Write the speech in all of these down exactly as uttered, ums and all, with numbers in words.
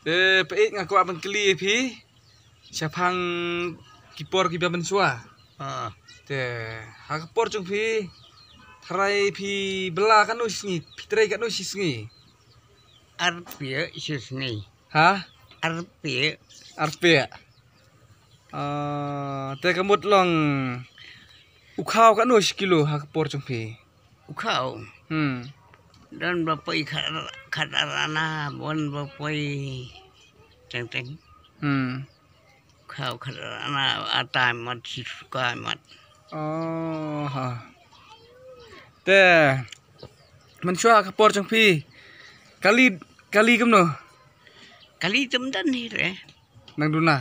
Te peit nga kwah ban kylli ïa phi shaphang ki por kiba mynshuwa. Ah. Te ha ka por jong phi, tharai phi bylla katno shi sngi, phi trei katno shi sngi? Arpia shi sngi. Ha? Arpia. Arpia. Ah, te ka mut long u khaw katno shi kilo ha ka por jong phi? U khaw. Hmm. Don ba poi khat, khat ar ana, bon ba poi teng teng. Hmm. Khaw khat ar ana, ata mat, shi suka mat. Oh, ha. Te mynshuwa ka por jong phi, kali, kali kumno? Kali tam dan hi re. Nang duna.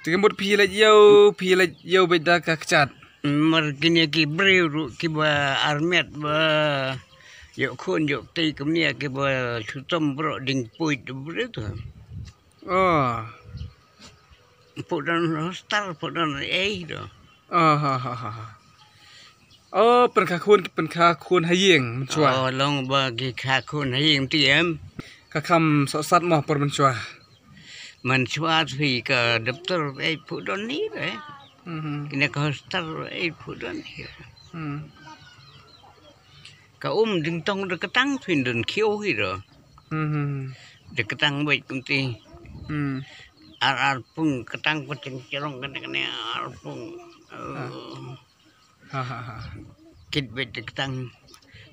Te ka mut phi leit ïew, phi leit ïew beit da ka kjat. Mar kine ki briew ruh kiba armet ba ïoh khun ïoh tei kumne kiba shu tom bro ding puit briew tu. Oh. Put don hostel, put don ei do. Oh, ha, ha, ha, ha. Oh, pynkha khun, pynkha khun ha ïing mynshuwa. Oh, long ba ki kha khun ha ïing ti em. Ka kham sohsat mo por mynshuwa. Mynshuwa phi ka daptar ei put don ni re. Mhm. Kine ka hostel ei put don ni. Hmm. Ka um ding tong da ka tang phin don khiew hi do. Mhm. Da ka tang beit kumti. Hmm. Ar ar pung ka tang ko cheng cherong ka ne ar pung. Ah. Ha, ha, ha. Kit beit da ka tang.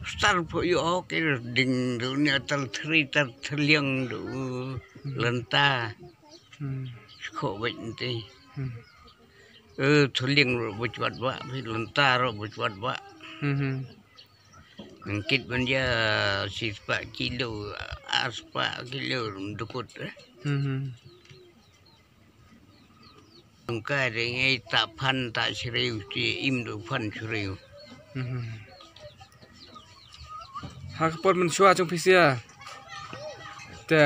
Star pho ïoh ki ding du ne tal thri tal thliang du. Hmm. Lanta. Hmm. Kho beit nti. Hmm. Eh, thliang ro beit wat ba, phi lanta ro beit wat ba. Hmm, hmm. Nang kit ban ïa shispah kilo, arspah kilo dukut, eh. Hmm, hmm. Nang ka dei ngai ta phan ta shriew ti im du phan shriew. Hmm, hmm. Ha ka por mynshuwa jong phi sia. Te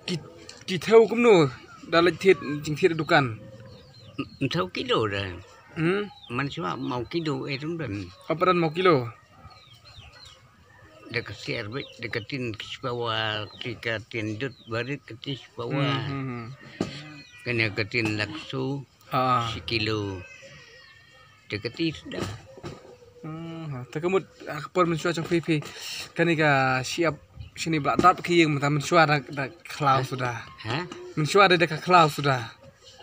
ki, ki thew kumno da leit thied, jingthied dukan. Thew kilo da. Hmm? Mynshuwa maw kilo eh tum dan. Apa dan maw kilo? Da ka siar beit, da ka tin ki spawa, ki ka tin dut barit ka tin spawa. Hmm, hmm, hmm. Kane ka tin laksu, ah, shi kilo. Da ka tin da. Hmm, ha. Te ka mut, ah, ka por mynshuwa jong phi phi. Kane ka shyiap shini ba dap ki ïing mynta mynshuwa da, da khlaw suda. Ha? Mynshuwa da, da ka khlaw suda.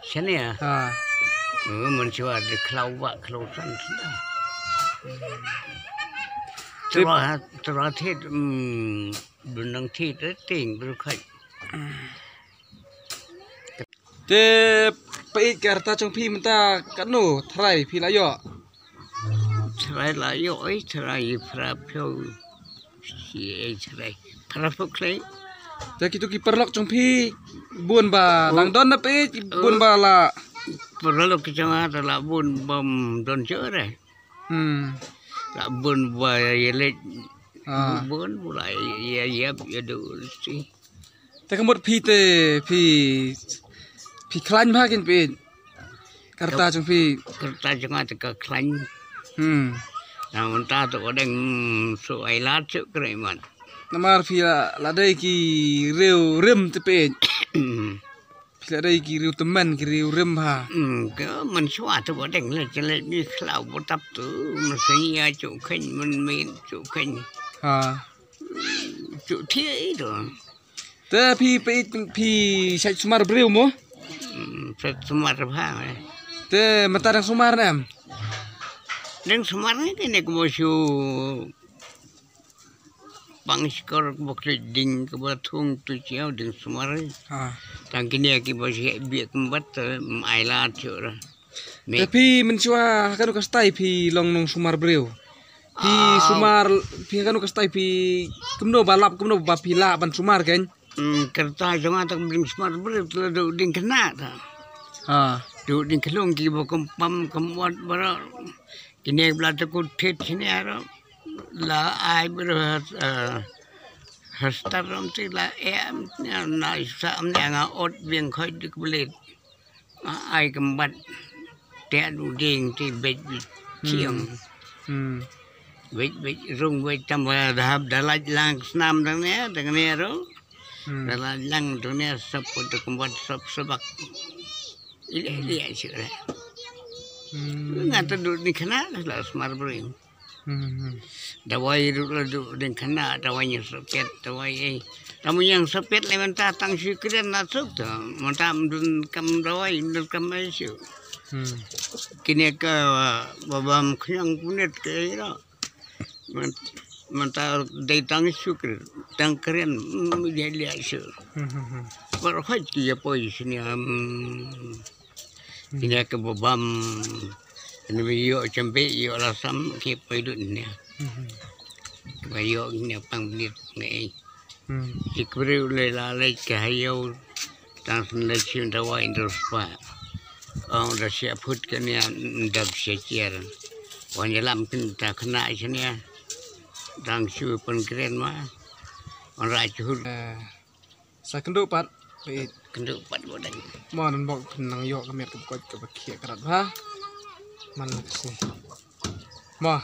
Shane ah. Ha. Oh, mynshuwa da khlaw ba khlaw san suda. Tip. Tra, tra thit, mm, dunang thit, eh, ting, bru khai. Te peit ka rta jong phi mynta katno tharai phi la ïoh? Tharai la ïoh, eh, tharai phra phew. Shi, eh, tharai phra phew khlei. Te kitu ki paralok jong phi bun ba, oh, nang don na peit, oh, bun ba la. Paralok ki jong nga la bun bam don jore. Hmm. La bun ba ïa leit. Ah. Bun ba la ïa ïap ïa du si. Te ka mut phi te phi, phi khlaiñ bha kin phi. Ka rta jong phi. Ka rta jong nga te ka khlaiñ. Hmm. Na mynta te ka dang, mm, su ai lad su kre man. Namar phi la, la dei ki riew rim te phi. Hmm. Phi la dei ki riew tymmen ki riew rim ha. Hmm, ka mynshuwa te ka dang le chale mi khlaw ba tap tu. Mynshuwa chu khein mynmit chu khein. Ha. Chu thie i do. Te phi, phi, phi shait sumar briew mo? Hmm, shait sumar bha, eh. Te mynta dang sumar ne em? Dang sumar ne, kine kaba shu pang shkor kaba khlei ding kaba thung tu chiaw dang sumar, eh. Ha. Tang kine kiba shu bia kumbat, eh, ai la chura. Te phi mynshuwa ha kano ka style phi long nongsumar briew? Phi sumar, phi ha kano ka style phi kumno ba lap kumno ba phi lah ban sumar kein? Hmm, ka rta jong nga ta ka ding sumar briew te la duh ding khynnah ta. Ha. Duh ding khyllung kiba kum pam kum wat baroh. Kine ba la ta kut thit shine aro. La ai baroh, eh, ha star ram te la em na sa am ne nga ot biang khoi dik blet. Nga ai kymbat te du ding te beit beit chiang. Hmm. Beit beit rung beit tam ba da hap da lait lang snam dang ne dang ne ro. Hmm. Lala lang tu ne sap tu kumbat sap sabak. Ile ile aja re. Hmm. Nga tu duduk di kana la smar bring. Hmm. Dawai duduk la duduk di kana dawai nya sapet dawai eh. Tamu yang sapet le menta tang shu kren na suk tu. Menta mdun kam dawai mdun kam ai shu. Hmm. Kini ka babam knyang punit ke ira. Menta dai tang shu kren tang kren dia dia shu. Hmm. Par hoj ki ya poi sini am. Ina ka babam ina bi yo chambe yo lasam ki poi dut nia. Ba yo ina pang bnit ngai. Hmm. Ki kbre le la le ka hayo tang sen le chim dawai indus pa. Ong da sia phut ka nia ndap sia chiar. Wan jalam kin ta khna sia nia. Tang chu pun kren ma. Wan ra chu. Sa kynduh pat. Kynduh pat bo dang. Mo nan bok pynang yo ka met ka koit ka bakhiak ka rat ha. Man la kasi. Mo.